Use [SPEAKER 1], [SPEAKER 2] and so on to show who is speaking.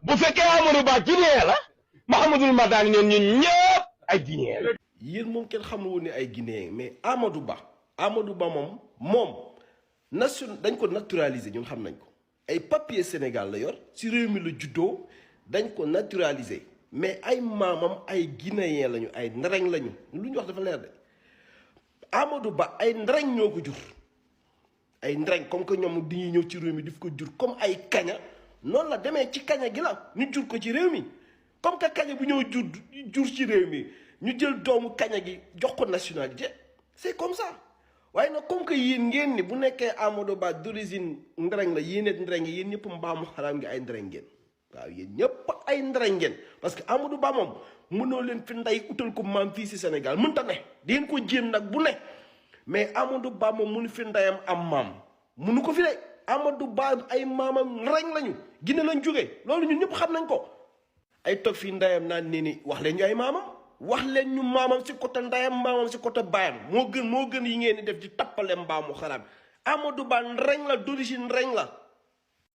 [SPEAKER 1] bu fekkee Amadou Ba Guinéen la Mahamadul Madani ñun ñëpp ay Guinéen la.
[SPEAKER 2] yéen moom kenn xamul woon ne ay Guinéen mais Amadou Ba moom nation dañ ko naturaliser ñun xam nañ ko ay papier Sénégal la yor si réew mi la juddoo dañ ko naturaliser mais ay maamam ay Guinéen lañu ay ndereñ lañu lu ñu wax dafa leer de Amadou Ba ay ndereñ ñoo ko jur ay ndereñ comme que ñoom dañuy ñëw ci réew mi daf ko jur comme ay kaña noonu la demee ci kaña gi la ñu jur ko ci réew mi comme que kaña bu ñëw jur ci réew mi ñu jël doomu kaña gi jox ko nationalité c'est comme ça waaye nag comme que yéen ngeen ni bu nekkee Amadou Ba d'origine ndereñ la yéen it ndereñ yéen ñëpp mbaamu xaraam ngi ay ndereñ ngeen waaw yéen ñëpp ay ndereñ ngeen parce que Amadou Ba moom mënoo leen fi ndey utal ko maam fii si Sénégal mënta ne di ngeen ko jéem nag bu ne mais Amadou Ba moom mënu fi ndeyam am maam mënu ko fi de Amadou Ba ay maamam ndereñ lañu Guinée lañ jógee loolu ñun ñëpp xam nañ ko ay toog fii ndeyam naan nee ni wax leen ñu ay maamam wax leen ñu maamam si côté ndeyam maamam si côté baayam moo gën yi ngeen di def di tappale mbaamu xaraam Amadou Ba ndereñ la d'origine ndereñ la